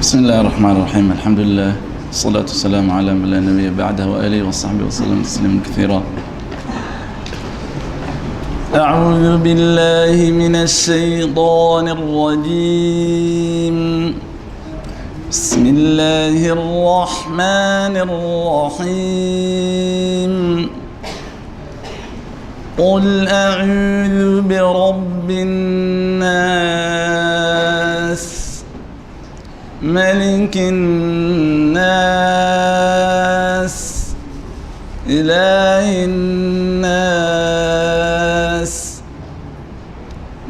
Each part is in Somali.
بسم الله الرحمن الرحيم، الحمد لله، والصلاة والسلام على من لا نبي بعده وآله وصحبه وسلم تسليما كثيرا. أعوذ بالله من الشيطان الرجيم. بسم الله الرحمن الرحيم. قل أعوذ برب الناس، ملك الناس، إله الناس،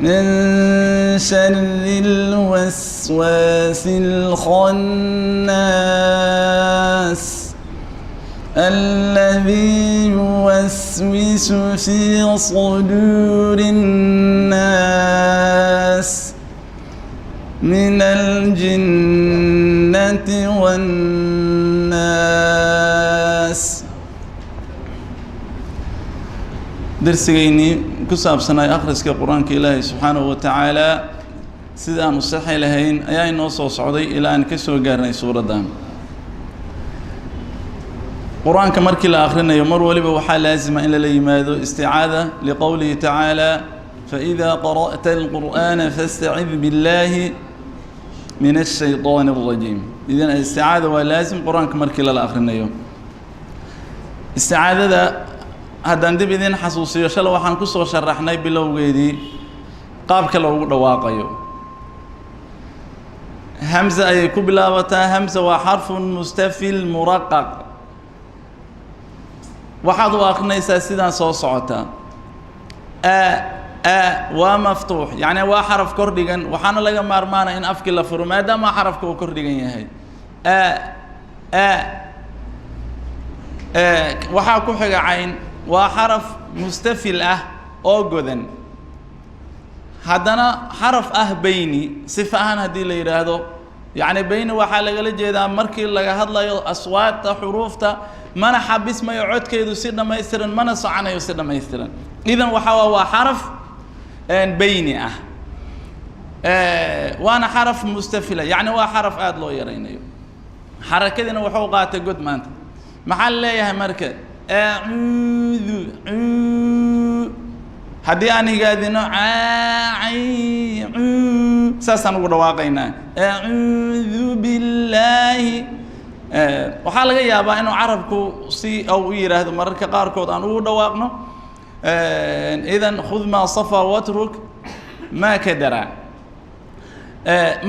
من شر الوسواس الخناس، الذي يوسوس في صدور الناس، من الجنة والناس. Darsigaynii ku saabsanay akhriska Qur-aanka Ilaahay subxaanahu wa tacaala sida aan u saxi lahayn ayaa inoo soo socday ilaa aan ka soo gaarnay suuraddan. Qur-aanka markii la akhrinayo, mar waliba waxaa laasima in lala yimaado isticaada, liqowlihi tacaala: "فإذا قرأت القرآن فاستعذ بالله من الشيطان الرجيم". Idan isticaada waa laasim qur-aanka markii lala akhrinayo. Isticaadada haddaan dib idin xasuusiyo, shala waxaan kusoo sharaxnay bilowgeedii qaabka loogu dhawaaqayo. Hamza ayay ku bilaabataa. Hamza waa xarfun mustafil muraqaq. Waxaad u akrinaysaa sidaan soo socotaa: a a waa maftuux, yacni waa xaraf kor dhigan. Waxaana laga maarmaanaya in afkii la furo maadaama xarafka uu kor dhigan yahay. A a. Waxaa ku xiga cayn, waa xaraf mustafil ah oo godan, haddana xaraf ah beyni. Sifa ahaan haddii la yidhaahdo, yacni beyni waxaa lagala jeedaa markii laga hadlayo aswaadta xuruufta, mana xabismayo codkeedu si dhammaystiran, mana soconayo si dhammaystiran. Idan waxaa waa xaraf beyni ah, waana xaraf mustafila, yacni waa xaraf aada loo yaraynayo. Xarakadiina wuxuu qaatay god. Maanta maxaa la leeyahay marka? Acuudu cuu. Haddii aan higaadino caacay cuu, saasaan ugu dhawaaqaynaa: acuudu billaahi. Waxaa laga yaabaa inuu carabku si u yidhaahdo mararka qaarkood aan ugu dhawaaqno. Idan خذ ما صفا واترك ما كدرا.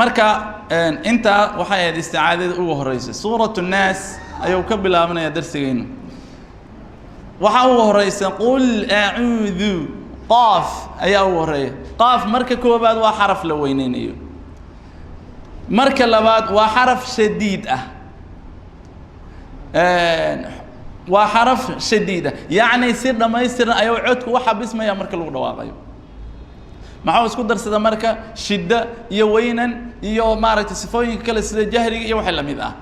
Marka intaa waxay ahayd isticaadada ugu horreysay. Suurat Nnaas ayuu ka bilaabanaya darsigeynu. Waxaa ugu horeysa قل أعوذ. Qaaf ayaa ugu horeeya. Qaaf marka koobaad waa xaraf la weyneynayo, marka labaad waa xaraf shadiid ah, waa xaraf shadiid ah, yacni si dhammaystiran ayuu codku u xabismaya marka lagu dhawaaqayo. Maxuu isku darsada marka? Shidda iyo weynan iyo maaragtay sifooyinka kale sida jahriga iyo waxay lamid ah.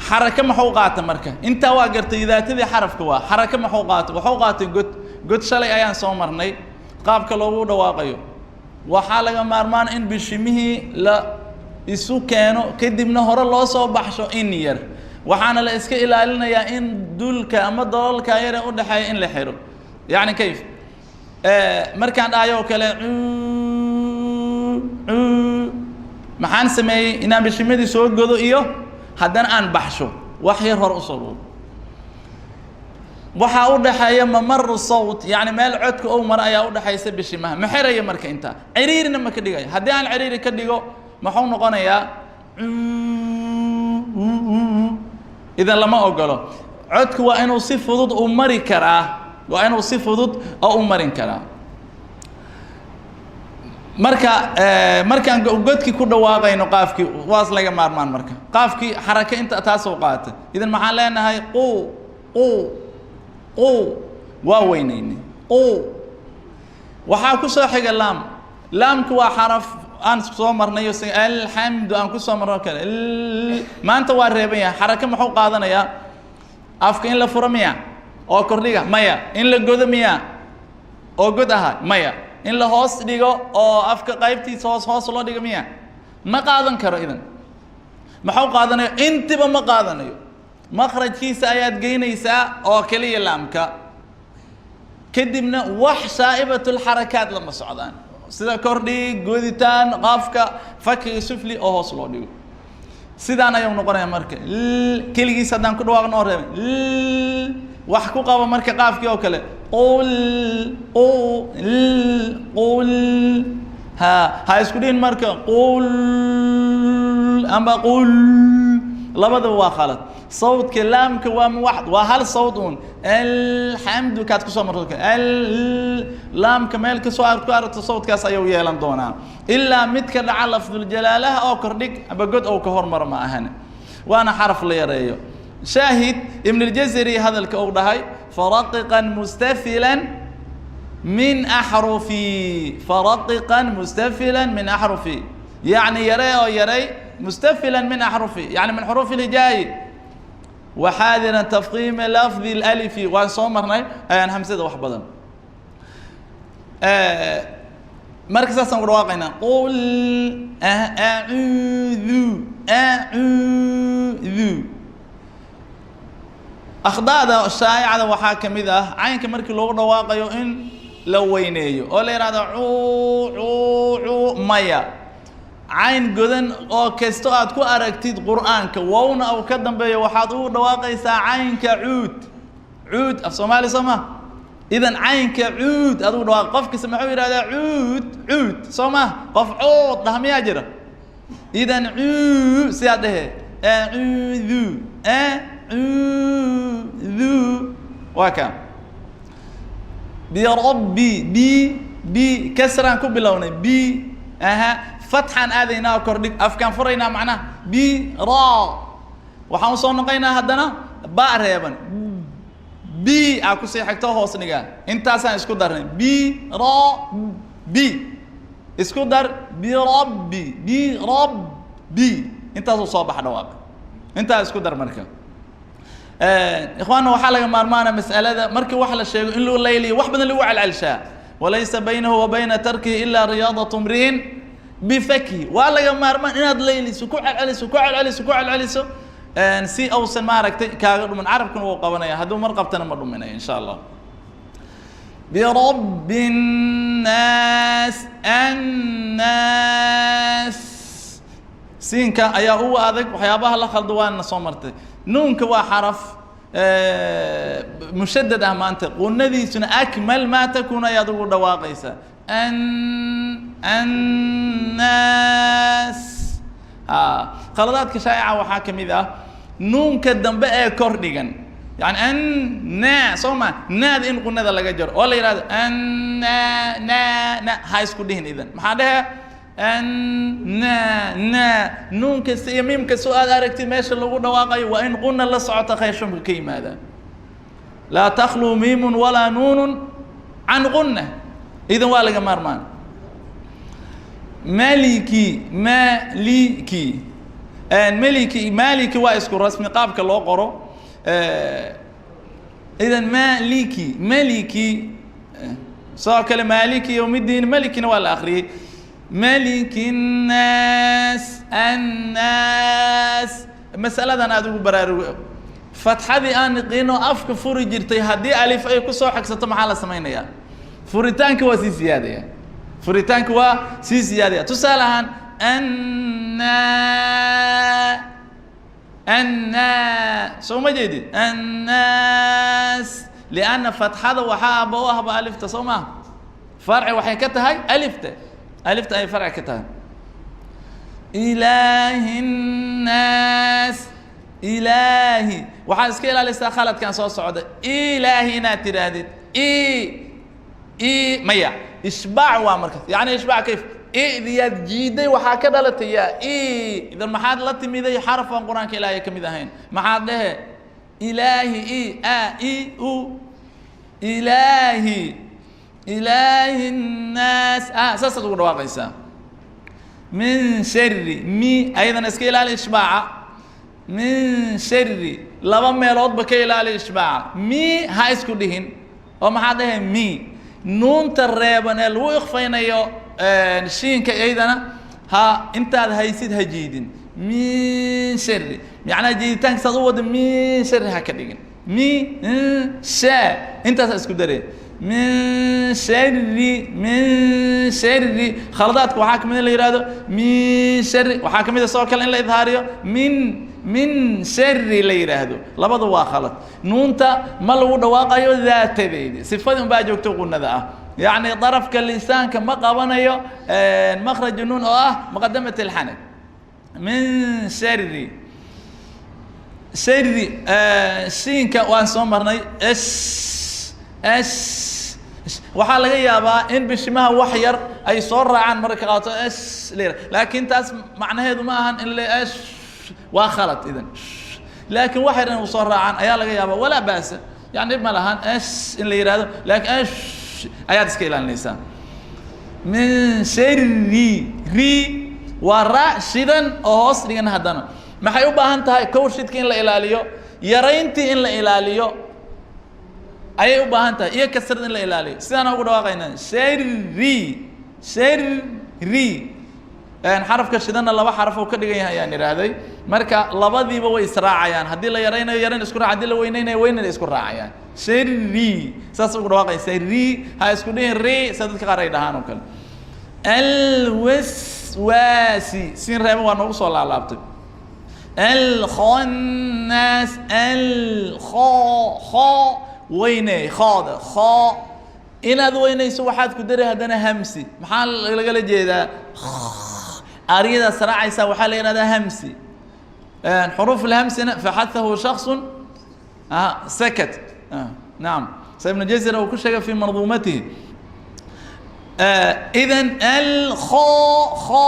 Xarake maxuu qaata marka? Intaa waa gartay, daatadii xarafka waa xarake. Maxuu qaatay? Waxuu qaatay god. God shalay ayaan soo marnay qaabka loogu dhawaaqayo. Waxaa laga maarmaan in bishimihii la isu keeno, kadibna hore loo soo baxsho in yar. Waxaana la iska ilaalinayaa in dulka ama daloolka yare udhexeeya in la xiro. Yacni kayf markaan dhahayo oo kale cuu cuu, maxaan sameeyey? Inaan bishimadii soo godo iyo haddana aan baxsho wax yar hore usoo dhuubo. Waxaa u dhaxeeya ممر صوت, yacni meel codka ou maro ayaa udhaxaysa bishimaha. Ma xeraya marka intaa, ciriirina ma ka dhigayo. Haddii aan ciriiri ka dhigo, muxuu noqonayaa? Idan lama ogolo. Codku waa inuu si fudud u mari karaa, waa inuu si fudud oo u marin karaa. Marka markaan godkii ku dhawaaqayno qaafkii, waas laga maarmaan. Marka qaafkii xarake inta taasoo qaata, idan maxaan leenahay? Qu qu qu, waa weynaynay qu. Waxaa ku soo xiga laam. Laamku waa xaraf aan soo marnay, alxamdu aan kusoo marno kale. Maanta waa reeban yahay. Xarake muxuu qaadanayaa? Afka in la furo miya oo kordhiga? Maya. In la godo miya oo god aha? Maya. In la hoos dhigo oo afka qaybtiisa hoos hoos loo dhigo miya? Ma qaadan karo. Idan maxuu qaadanayo? Intiba ma qaadanayo. Makhrajkiisa ayaad geynaysaa oo keliya laamka, kadibna wax shaa'ibatulxarakaat lama socdaan, sida kordhig, goditaan, qaafka fakiga sufli oo hoos loo dhigo. Sidaan ayuu noqonaya marka keligiis haddaan ku dhawaaqno oo reebay wax ku qabo marka qaafkii oo kale. Qul, qul, qul. Ha isku dhihin marka qul amba qul, labadaba waa khalad. Sawdka laamka waa muwaxad, waa hal sawd uun. Alxamdu kaad kusoo marto, al laamka meel kasoo aad ku aragto, sawdkaas ayuu yeelan doonaa, ilaa midka dhaca lafduljalaalaha oo kordhig amba god ou ka hormaro ma ahan, waana xaraf la yareeyo. Shaahid Ibn اljazari hadalka uu dhahay: faraqiqan mustafilan min axrufi, faraqiqan mustafilan min axrufi, yacni yaree oo yaray, mustafilan min axrufi, yani min xuruuf ilhijaayi, waxaadiran tafkiima lafdi اlalifi. Waan soo marnay hamsada wax badan. Marka saasaan ku dhawaaqaynaa: qul acuudu, acuudu. Akhdaada shaa'icada waxaa ka mid ah caynka markii loogu dhawaaqayo in la weyneeyo oo la yidhahdo cuu, cuu, cuu. Maya, cayn godan oo kasto aad ku aragtid Qur'aanka, wowna uu ka dambeeyo, waxaad ugu dhawaaqaysaa caynka cuud. Cuud af Soomaali soo ma? Idan caynka cuud aad ugu dhawaaq. Qof kasta muxuu yidhahdaa? Cuud, cuud, soo ma? Qof cuud dhaha miyaa jira? Idan cuu sidaad dhehe: acuudu, acuudu. Waa ka birabbi, b, b kasraan ku bilownay, b aha, fatxaan aadaynaa oo kordhig, afkaan furaynaa, macnaha b ra. Waxaan usoo noqoynaa haddana ba reeban, b aa kusii xigto, hoos dhigaa. Intaasaan isku darnay: b ra b, isku dar, birabbi, birabbi. Intaasuu soo baxa dhawaaq, intaa isku dar. Marka ikhwaana, waxaa laga maarmaana mas'alada markii wax la sheego in loo layliyo, wax badan lagu celcelshaa. Walaysa baynahu wa bayna tarkihi ilaa riyaadatu mri'in bifakhi. Waa laga maarmaan inaad layliso, ku celceliso, ku celceliso, ku celceliso, si ausan maaragtay kaaga dhumin. Carabkuna wuu qabanaya, hadduu mar qabtana ma dhuminayo, insha Allah. Birabbi nnaas, annaas. Siinka ayaa ugu adag waxyaabaha la khaldo, waana soo martay. Nuunka waa xaraf mushadad ah maanta, qunadiisuna akmal maa takun ayaad ugu dhawaaqaysaa: an, annaas. A khaladaadka shaa'ica waxaa ka mid ah nuunka dambe ee kor dhigan, yani an na, soo ma? Naada in qunada laga jaro oo la yidhahdo an na, na, na. Ha isku dhihin. Idan maxaa dhehe? An na, na. Nuun kasta iyo miim kasta oo aad aragtid meesha lagu dhawaaqayo waa in quna la socota, khayshumka ka yimaada. Laa takhluu miimun walaa nuunun can qunna. Idan waa laga maarmaan. Maliki, maliki, meliki, maliki waa isku rasmi qaabka loo qoro. Idan maliki, maliki, sidoo kale maliki yowmiddiin, malikina waa la akriyey. Maliki nnaas, annaas. Masaladan aada ugu baraarugo: fatxadii aan niqiino afka furi jirtay, haddii alif ay kusoo xigsato, maxaa la samaynayaa? Furitaanka waa sii siyaadaya, furitaanka waa sii siyaadaya. Tusaale ahaan anna, anna, soo ma jeedid? Annaas, lianna fatxada waxaa aba u ahba alifta, soo maha? Farci waxay ka tahay alifta, alifta ay farci ka tahay. Ilaahi nnaas, ilaahi. Waxaad iska ilaalisaa khaladkan soo socda: ilaahi inaad tidhaahdid i i. Maya, ishbaac waa markaas, yani ishbaac kayf idiyaad jiiday, waxaa ka dhalatay yaa i. Idan maxaad la timiday? Xaraf aan Qur-aanka Ilaahay ka mid ahayn. Maxaad dhehe? Ilaahi, i a i u, ilaahi, ilaahi nnaas. A saasaad ugu dhawaaqaysaa. Min shari mi, ayadana iska ilaali ishbaaca. Min shari, laba meeloodba ka ilaali ishbaaca. Mi ha isku dhihin oo maxaad dhahay? Mi nuunta reeban ee lagu ikfaynayo shiinka, iyadana Ha intaad haysid ha jiidin. Min shari, macnaha jiiditaanka saad u wada min shari ha ka dhigin. Mi sha intaasa isku daree. Min shari, min shari. Khaladaadka waxaa kamid in la yihahdo min shari. Waxaa kamid a sidoo kale in la idhaariyo min shari la yidhaahdo. Labada waa khalad. Nuunta ma lagu dhawaaqayo daatadeedi, sifadii unbaa joogto qunada ah. Yacni darafka lisaanka ma qabanayo makhraj nuun oo ah muqadamat alxanag. Min shari, shari. Shiinka waan soo marnay. S s waxaa laga yaabaa in bishimaha wax yar ay soo raacaan mararka qaato s la yidhah, laakiin taas macnaheedu ma ahan in la s waa khalad idan. Laakiin wax yar in soo raacaan ayaa laga yaabaa, walaa ba'sa, yani dhib ma lahan s in la yihahdo, laakiin s ayaad iska ilaalinaysaa. Min shari ri waa raa shidan oo hoos dhigan. Haddana maxay u baahan tahay? Kow, shidka in la ilaaliyo, yarayntii in la ilaaliyo ayay u baahan tahay, iyo kasrada in la ilaaliyo. Sidaana ugu dhawaaqaynaa: shari, shari. Xarafka shidanna laba xaraf oo ka dhigan yahay ayaan idhaahday. Marka labadiiba way israacayaan. Haddii la yaraynayo, yarayn isku raac. Haddii la weynaynayo, weynayn isku raacayaan. Shari saas ugu dhawaaqaysa. Ri ha isku dhihin ri, sida dadka qaar ay dhahaan oo kale. Alwaswaasi, siin reeba waa noogu soo laalaabtay. Alkhannaas, alkho, kho weyney, khooda kho inaad weynayso. Waxaad ku dari haddana hamsi. Maxaa lagala jeedaa? Aryadaas raacaysa waxaa la yihahdaa hamsi. Xuruuf alhamsina faxathahu shaksu sakat. Nacam, sa Ibnu Jazir uu ku sheegay fi manduumatihi. Idan alkho, kho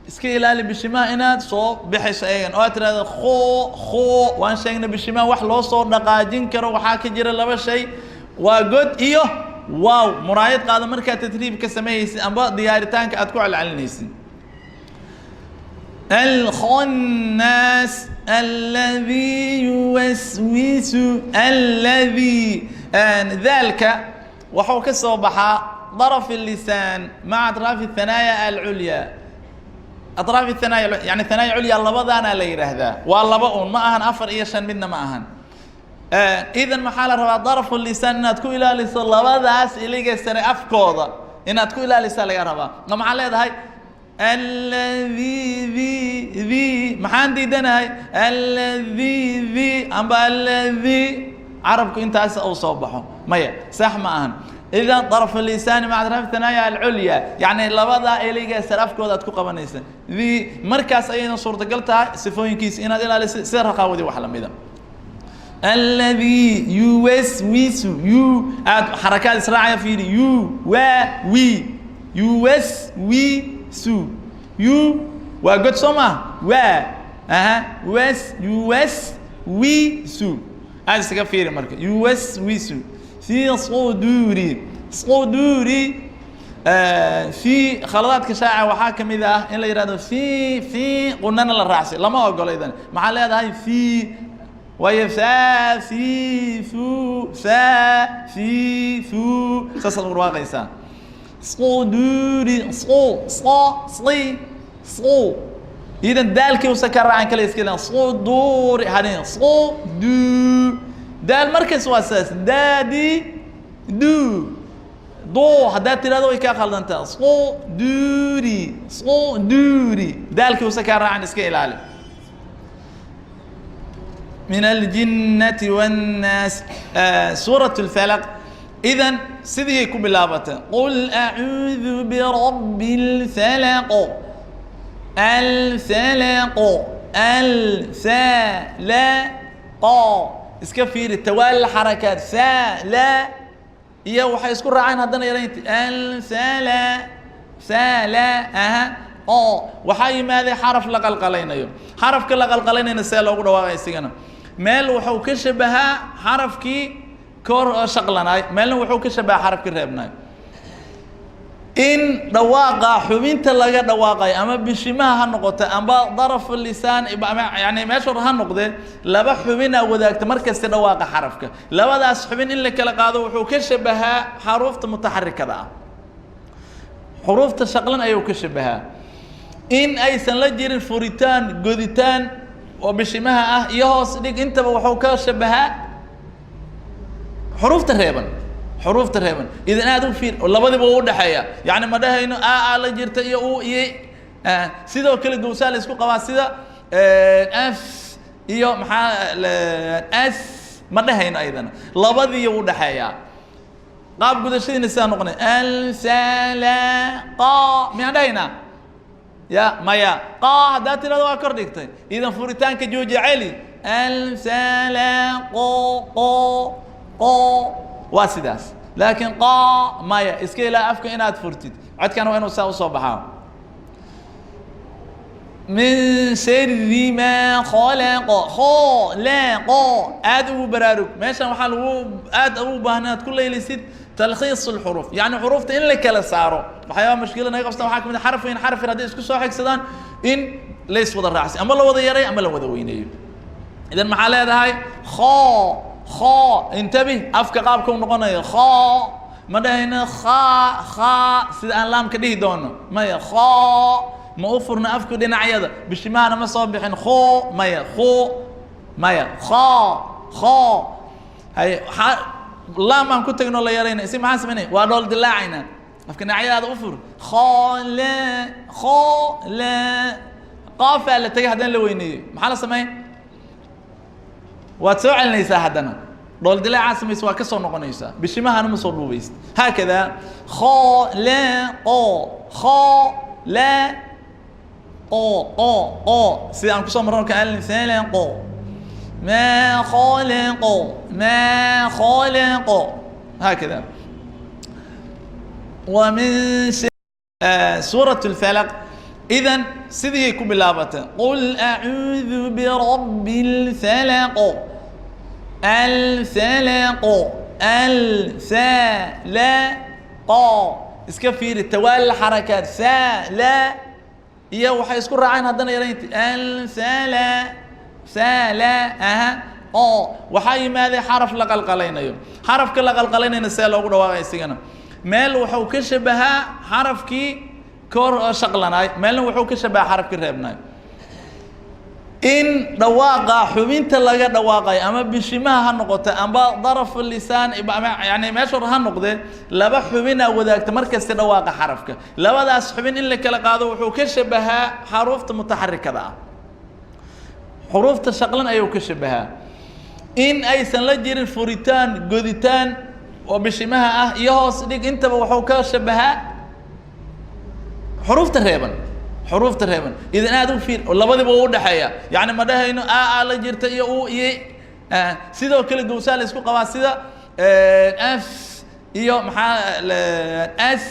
iska ilaali bishimaha inaad soo bixayso eegan oo aad tirahdo kho, kho. Waan sheegnay bishimaha wax loo soo dhaqaajin karo waxaa ka jira laba shay, waa god iyo waaw. Muraayad qaado markaad tadriib ka sameeyeysid amba diyaaritaanka aad ku celcelinaysid. الخناس الذي يوسوس. الذي ذلك wuxuu ka soo baxaa طرف اللسان مع أطراف الثنايا العليا. أطراف الثنايا، يعني ثنايا عليا labadaana la yidhaahdaa. Waa laba un, ma ahan afar iyo shan midna ma ahan. Idan maxaa la rabaa? طرف اللسان inaad ku ilaaliso labadaas iliga sare afkooda inaad ku ilaalisaa laga rabaa. Ma maxaa leedahay? الذي ذي ذي. Maxaan diidanahay? الذي ذي amba الذي carabku intaas uu soo baxo, maya, sax ma ahan. Idan طرف اللسان مع أطراف الثنايا العليا، يعني labada iliga sare afkooda aad ku qabanaysa ذي. Markaas ayayna suurtagal tahay sifooyinkiisa inaad ilaaliso, sida raqaawadii wax lamida. الذي يوسوس، يو aad xarakaad israacaya. Fiiri: yu wa wi, yuwaswisu. Yu waa god, soo maa? Waa aha was, yuwaswisu. Aad isaga fiiri marka. يوسوس في صدور، صدور. في khaladaadka shaaca waxaa kamid ah in la yihahdo في في, qunana la raacsi lama ogolo. Idan maxaa leedahay? في waayo fa fi fu, fa fi fu, saasaad ugu dhawaaqaysaa. صدور, صو صo صi صu. Idan daalkii usa ka raacan kale iska ilaali. صدور hadin صdu daal markas waa sidaas. Daadi du du haddaad tirahdo way kaa khaldantaa. صدور, صدور, daalkii usa kaa raacan, iska ilaali. من الجنة والناس. سورة الفلق إذن sidii ku bilaabatay: قل أعوذ برب الفلق. الفلق, الفلق. Iska fiiri tawaali xarakaat fa la iyo waxay isku raaceen haddana yaraynti. Alfala, fala aha oo waxaa yimaaday xaraf la qalqalaynayo. Xarafka la qalqalaynayna see loogu dhawaaqay? Isigana meel wuxuu ka shabahaa xarafkii kor shaqlanaay, meelna wuxuu ka shabahaa xarafkii reebnaay. In dhawaaqa xubinta laga dhawaaqayo ama bishimaha ha noqoto amba daraf lisaan ama yani meesha ha noqdee, laba xubinaa wadaagta markasta dhawaaqa xarafka. Labadaas xubin in la kala qaado wuxuu ka shabahaa xaruufta mutaxarikada ah, xuruufta shaqlan ayuu ka shabahaa. In aysan la jirin furitaan, goditaan oo bishimaha ah iyo hoos dhig, intaba wuxuu ka shabahaa xuruufta reeban, xuruufta reeban. Idan aada u fiir, labadiba u udhexeeya. Yacni ma dhahayno a la jirta iyo u iyo. Sidoo kale gowsaa la isku qabaa, sida f iyo maxaa s, ma dhahayno ayadana, labadiiyo u dhexeeyaa. Qaab gudashadiina sidaa noqonay: alfalaqa. Miyaan dhahaynaa? Ya, maya. Qa haddaad tirahdo, waa kor dhigtay. Idan furitaanka jooji, celi. Alfalaqo, qo, qo, waa sidaas. Laakiin qa, maya, iska ilaa afka inaad furtid. Codkana waa inuu saa usoo baxaa. Min shari maa khalaqa, khalaqo. Aad ugu baraarug meeshan, waxaa lagu aad ugu baahan inaad ku laylisid talkhiis الxuruuf, yani xuruufta in la kala saaro. Waxyaaba mashkila naga qabstaan waxaa kamid a xaraf weyn, xaraf yar hadday isku soo xigsadaan, in la iswada raacsi, ama la wada yaray ama la wada weyneeyo. Idan maxaa leedahay? Kho, kho. Intabih, afka qaabka u noqonayo kho. Ma dhahayno kha, kha, sida aan laamka dhihi doono. Maya, kho. Ma u furna afku dhinacyada, bishimahana ma soo bixin. Kho, maya, kho, maya, kho, kho. Hay, waxaa laam aan ku tagno la yarayna isi. Maxaan samaynay? Waa dhool dilaacayna. Afka dhinacyadaada u fur. Kho, le, kho, le. Qaafaa la tegay haddana la weyneeyo. Maxaa la sameyn? Waad soo celinaysaa haddana. Dhool dilaacaa samaysa, waa ka soo noqonaysaa, bishimahana ma soo dhuubaysid. Haakada: kho, le, qo, kho, le, qo, qo, qo, sida aan kusoo marno ka alfalaqo. ما خلق، ما خلق، هكذا. ومن سورة الفلق. إذا sidii ku bilaabata: قل أعوذ برب الفلق. الفلق، الفلق. Iska fiiri tawaali xarakaat, fa la iyo waxay isku raaceen haddana yaraynti. Alfala, fala, aha. Oo waxaa yimaaday xaraf la qalqalaynayo. Xarafka la qalqalaynayna see loogu dhawaaqay? Isigana meel wuxuu ka shabahaa xarafkii kor shaqlanaay, meelna wuxuu ka shabahaa xarafkii reebnaay. In dhawaaqa xubinta laga dhawaaqayo, ama bishimaha ha noqoto amba daraf lisaan ama yani meesha hore ha noqdee, laba xubinaa wadaagta mar kasta dhawaaqa xarafka. Labadaas xubin in la kala qaado wuxuu ka shabahaa xaruufta mutaxarikada ah, xuruufta shaqlan ayuu ka shabahaa. In aysan la jirin furitaan, goditaan oo bishimaha ah iyo hoos dhig, intaba wuxuu ka shabahaa xuruufta reeban, xuruufta reeban. Idan aada u fiir, labadiba u udhexeeya. Yacni ma dhahayno a la jirta iyo u iyo. Sidoo kale gowsaa la isku qabaa, sida f iyo maxaa s,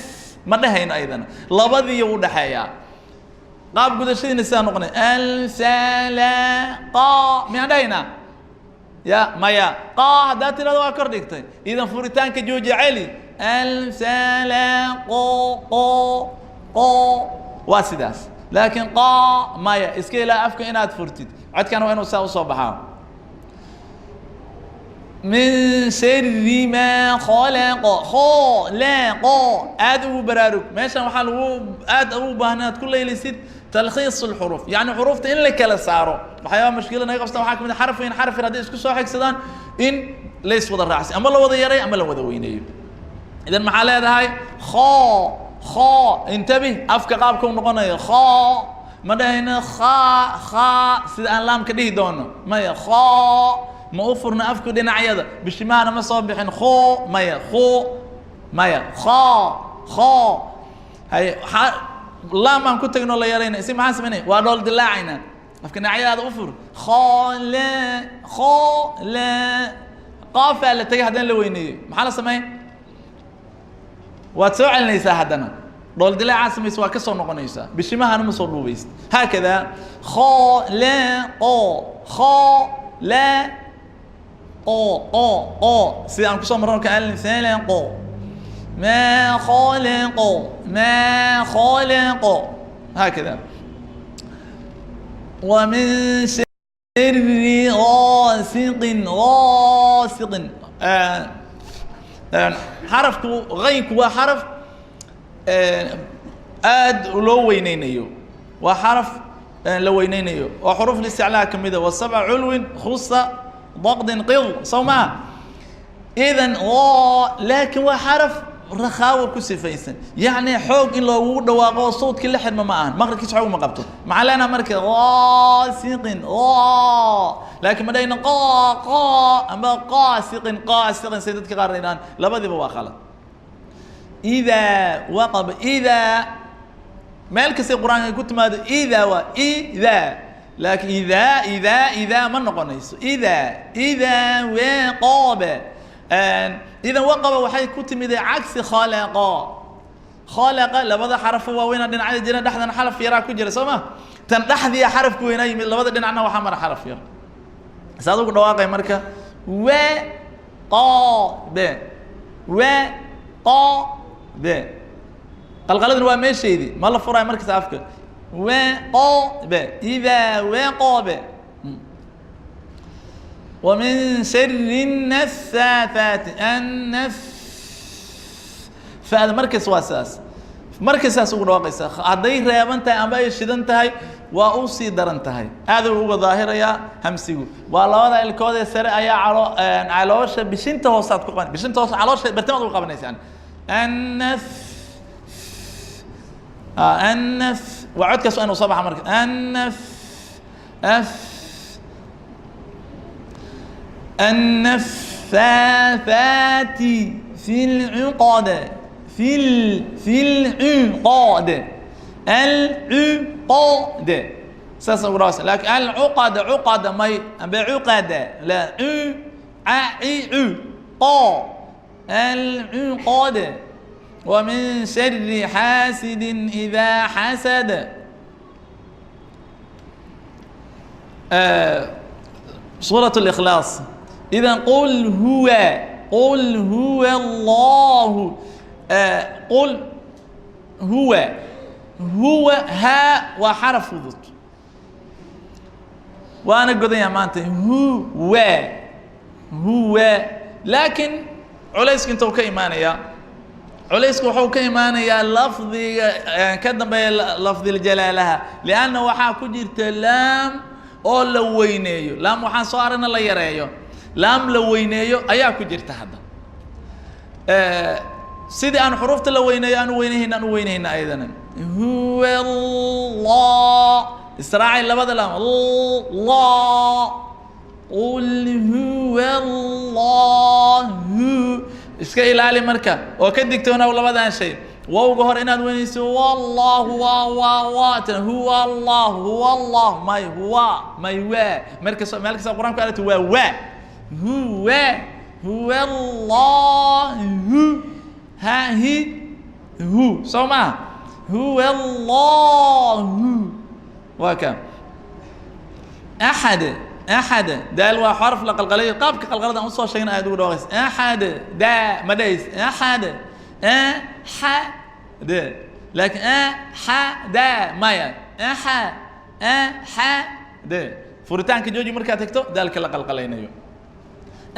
ma dhahayno ayadana, labadiiyo u dhexeeyaa. Qaab gudashadiina sidaa noqonay: alfalaqa. Miyaan dhahaynaa? Ya, maya. Qa haddaad tirahdo, waa kor dhigtay. Idan furitaanka jooji, celi. Alfalaqo, qo, qo, waa sidaas. Laakiin qa, maya, iska ilaa afka inaad furtid. Codkana waa inuu saa usoo baxaa. Min shari maa khalaqa, khalaqo. Aad ugu baraarug meeshan, waxaa lagu aad ugu baahan inaad ku laylisid talkhiis الxuruuf, yani xuruufta in la kala saaro. Waxyaaba mashkila naga qabstaan waxaa kamid a xaraf weyn, xaraf yar hadday isku soo xigsadaan, in la iswada raacsi, ama la wada yaray ama la wada weyneeyo. Idan maxaa leedahay? Kho, kho. Intabih, afka qaabka u noqonayo kho. Ma dhahayno kha, kha, sida aan laamka dhihi doono. Maya, kho. Ma u furna afku dhinacyada, bishimahana ma soo bixin. Kho, maya, kho, maya, kho, kho. Hay, waxaa laam aan ku tagno la yarayna isi. Maxaan samaynay? Waa dhool dilaacayna. Afka dhinacyadaada u fur. Kho, le, kho, le. Qaafaa la tegay haddana la weyneeyo. Maxaa la sameyn? Waad soo celinaysaa haddana. Dhool dilaacaa samaysa, waa ka soo noqonaysaa, bishimahana ma soo dhuubaysid. Haakada: kho, le, qo, kho, le, qo, qo, qo, sida aan kusoo marno ka alfalaqo. ما خلق، ما خلق، هكذا. ومن شر غاسق، غاسق. Xarafku qaynku waa xaraf aad loo weyneynayo. Waa xaraf la weyneynayo oo xuruuf listiclaa ka mid a. Wa sabca culwin khusa daqdin qid, soo maa? Idan laakiin waa xaraf rakhaawo ku sifaysan, yacni xoog in loogu dhawaaqo oo sawdkii la xidhma ma ahan, maqribkiisa xoog ma qabto. Maxaa leenaha marka? Qaasiqin, laakiin ma dhahayna qa qa ama qaasiqin qaasiqin, say dadka qaar yidhahaan. Labadiiba waa khalad. Idaa waqaba, idaa meel kastay Qur-aanka ku timaado, idaa waa idaa, laakiin idaa idaa idaa ma noqonayso. Idaa idaa waqaba, idan waqaba waxay ku timid cagsi khalaqa. Khalaqa labada xarafo waaweynaa dhinacyada jira, dhexdana xaraf yaraa ku jira, soo ma? Tan dhexdiya xarafka weynaa yimid, labada dhinacna waxaa mara xaraf yar. Saad ugu dhawaaqay marka? Wa qa be, wa qa be. Qalqaladuna waa meesheydii, ma la furaayo markasta afka. Wa qa be, idaa waqabe. ومن شر النفاثات، النف فهذا markas waa saas, markas saas ugu dhawaaqaysa. Hadday reeban tahay amba ay shidan tahay, waa u sii daran tahay, aad uu uga daahirayaa hamsigu. Waa labada ilkood ee sare ayaa calo caloosha bishinta hoosaad ku qaban, bishinta hoose caloosha bartimaad ugu qabanaysa. Yani annaf annaf waa codkaas, waa inuu soo baxa marka. Annaf af النفاثات في العقد، في العقد، العقد ساس راس، لكن العقد عقد مي بعقد لا ع ع ع قا العقد. ومن شر حاسد إذا حسد. سورة الإخلاص. إذا قل هو، قل هو الله، قل هو، هو ها وحرف fudud waana godanya maanta. Huwa, huwa, laakiin culayska intuu ka imaanayaa? Culayska wuxuu ka imaanayaa lafdiga ka dambeeya, lafdiljalaalaha, lianna waxaa ku jirta laam oo la weyneeyo. Laam waxaan soo aragna la yareeyo, laam la weyneeyo ayaa ku jirta. Hadda sidii aan xuruufta la weyneeyo aan u weynahayna, aan u weynahayna ayadana. Huwa Allah, israaci labada laam. Allah, qul huwa Allahu. Iska ilaali marka oo ka digtoonaw labadan shay: wowga hore inaad weynayso, wallahu, wa wa wa tan, huwa Allah, huwa Allah, may huwa may waa. Markasta meel kasta Qur-aanku aragto waa waa. Huwa, huwa Allahu, ha hi hu, soo maha? Huwa Allahu waa ka. Axad, axad, daal waa xarf la qalqalay. Qaabka qalqalada aan usoo sheegna aad ugu dhawaaqaysa. Axad, daa ma dhahays. Axad, axad, laakiin axada maya. Axa axad, furitaanka jooji markaad tagto daalka la qalqalaynayo.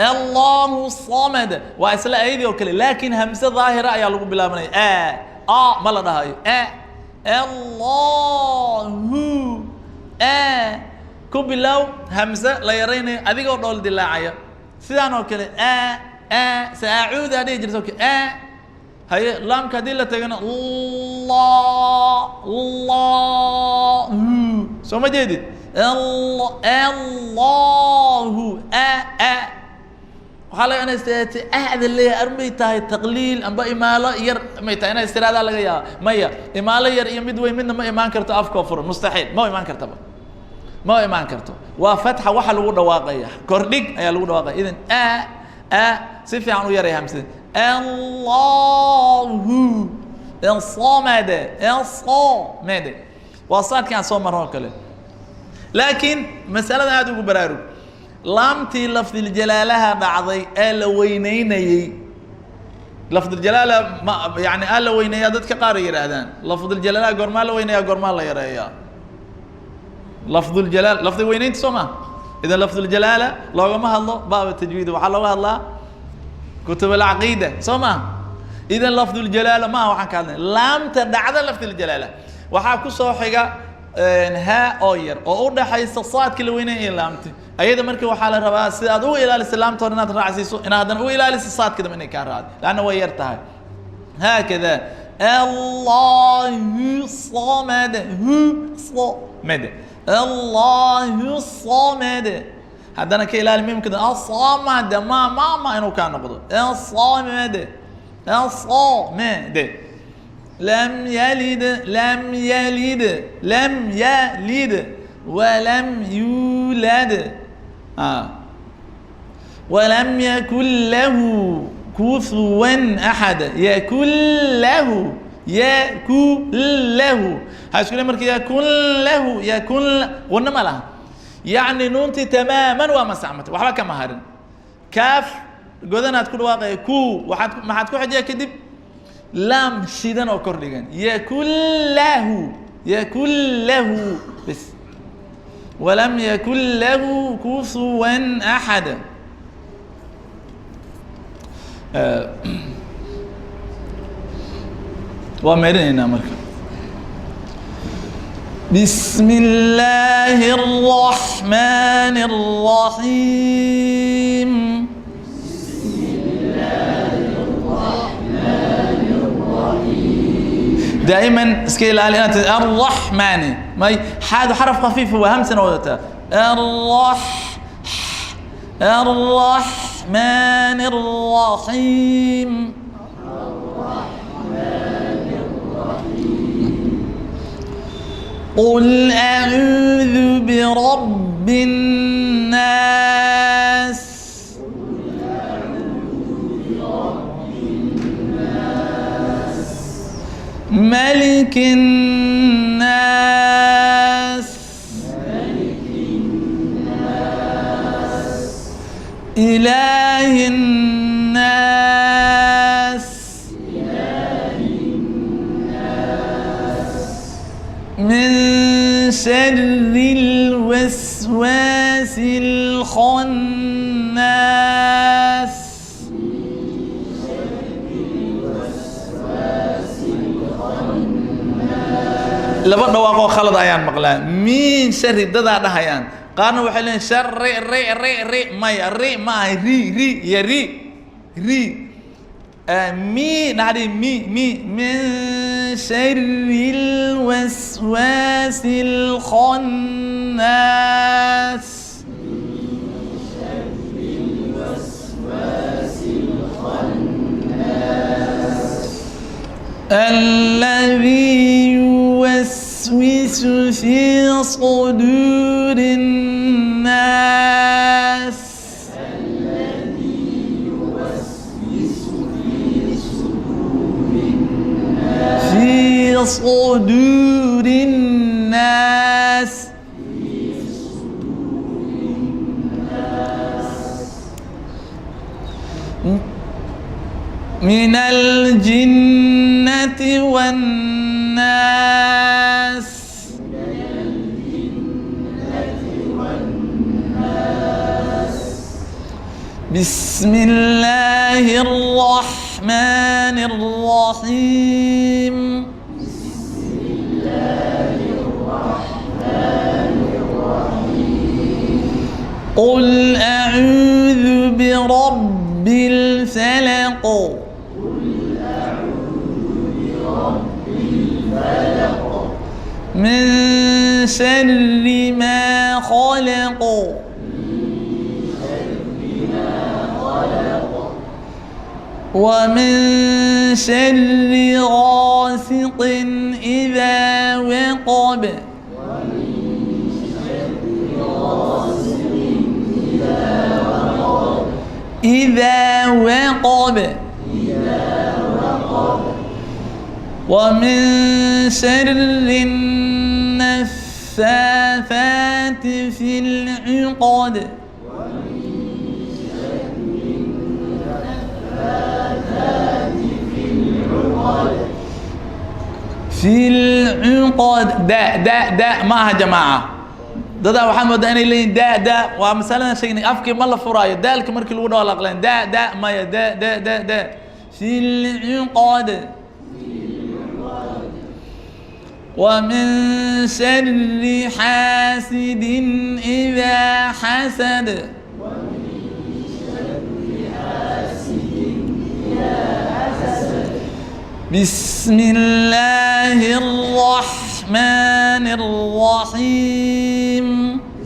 Allahu samad waa isla ayadii oo kale, laakiin hamse daahira ayaa lagu bilaabanaya. A a ma la dhahayo. A Allahu a ku bilow hamse la yaraynayo adigoo dhool dilaacaya, sidaan oo kale. A a saacuuda dhihi jirta o kale. A haye, laamka haddii la tagana la allahu, soo ma jeedid? Allahu a a waxaa laga inay istiaate ahda leeyahay. Armay tahay taqliil amba imaalo yar may tahay inay istiraada laga yaaba. Maya, imaalo yar iyo mid weyn midna ma imaan karto afkoo furan, mustaxiil, ma imaan kartaba, ma imaan karto. Waa fatxa waxa lagu dhawaaqaya, kordhig ayaa lagu dhawaaqaya. Idan a a si fiican u yaray hamsada. Allahu samad, samad waa saadkii aan soo marno oo kale. Laakiin masalada aada ugu baraarug: laamtii lafdiljalaalaha dhacday ee la weyneynayey. Lafdiljalaala ma yani aa la weyneeyaa? Dadka qaar ay yidhaahdaan lafduljalaalaha goormaa la weyneeyaa, goormaa la yareeyaa? Lafduljalaal lafdi weyneynta, soo ma? Idan lafduljalaala loogama hadlo baaba tajwiid, waxaa looga hadlaa kutub alcaqiida, soo ma? Idan lafduljalaala maaha waxaan ka hadlay. Laamta dhacda lafduljalaala waxaa ku soo xiga Haa oo yar oo u dhaxaysa saadka la weynay iyo laamti ayada. Marka waxaa la rabaa si aad uga ilaaliso laamta hore inaad raacsiiso, inaad haddana uga ilaaliso saadka dambe inay kaa raacdo, laanna way yar tahay. Haakada Allahu samad, hu samad, Allahu samad. Haddana ka ilaali miimka asamad, ma inuu kaa noqdo asamad, asamad. Lam yalid, lam yalid, lam yalid walam yuulad walam yakun lahu kufuwan axad. Yakun lahu, yakun lahu, ha isku le marka yakun lahu, yakun qunno ma laha. Yacni nuuntii tamaaman waa masaxmatay, waxba kama harin. Kaaf godanaad ku dhawaaqaya, ku waxaad maxaad ku xajiya kadib laam shidan oo kor dhigan. Yakun lahu, yakun lahu bas. Walam yakun lahu kufuwan axad. Waa meerinaynaa marka. بسم الله الرحمن الرحيم. بسم الله الرحمن الرحيم. دائما iska ilaali inaad الرحمن may xaadu xaraf khafiif waa hamsana wadataa. الرح الرحمن الرحيم. قل أعوذ برب الناس، ملك الناس، إله الناس، من شر الوسواس الخناس. Laba dhawaaqoo khalad ayaan maqlaa. Min shari dadaa dhahayaan, qaarna waxay leeyihin shari ri ri ri. Maya, ri ma ahay, ri ri iyo ri ri mi naxdhi mi mi. Min shari lwaswaasi lkhannaas. الذي يوسوس في صدور الناس. في صدور الناس. من الجنة والناس. بسم الله الرحمن الرحيم. قل أعوذ برب الفلق، من شر ما خلق، ومن شر غاسق إذا وقب، إذا وقب، ومن شر النفاثات في العقد. في العقد. دا دا دا maaha jamaaca. Dadaa waxaa moodaa inay leeyihin da da. Waa masaladan sheegnay, afkii ma la furaayo daalka markii lagu dhawaaqleen da da maya da da da da. في العقد. ومن شر حاسد إذا حسد. بسم الله الرحمن الرحيم.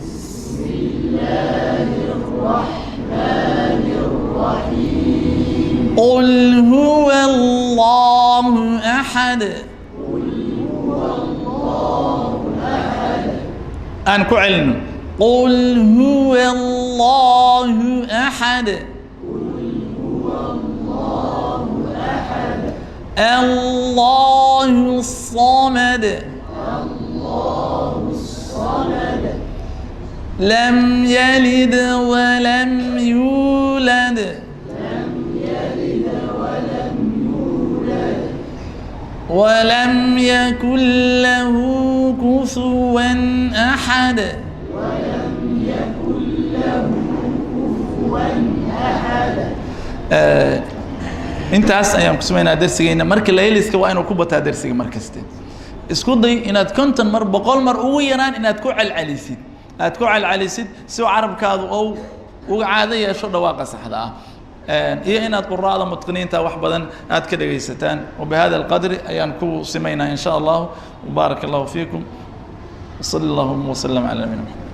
بسم الله الرحمن الرحيم. قل هو الله أحد. قل هو الله أحد. أنكو علم. قل هو الله أحد. قل هو الله أحد. الله الصمد. الله الصمد. لم يلد ولم يولد. لم يلد ولم يولد. ولم يكن له كفوا أحد. ولم يكن له كفوا أحد. Intaas ayaan ku sameynaa darsigeena. Marka layliska waa inuu ku bataa darsiga mar kaste. Isku day inaad 50 mar 100 mar ugu yaraan inaad ku celcelisid, aad ku celcelisid si uu carabkaadu uu uga caado yeesho dhawaaqa saxda ah, iyo inaad quraa'da mutqiniinta wax badan aad ka dhagaysataan. Wabihada alqadri ayaan ku simaynaa in sha Allah. Baaraka allahu fiikum. Sali allahuma wasalam cala nabiyina Muxamed.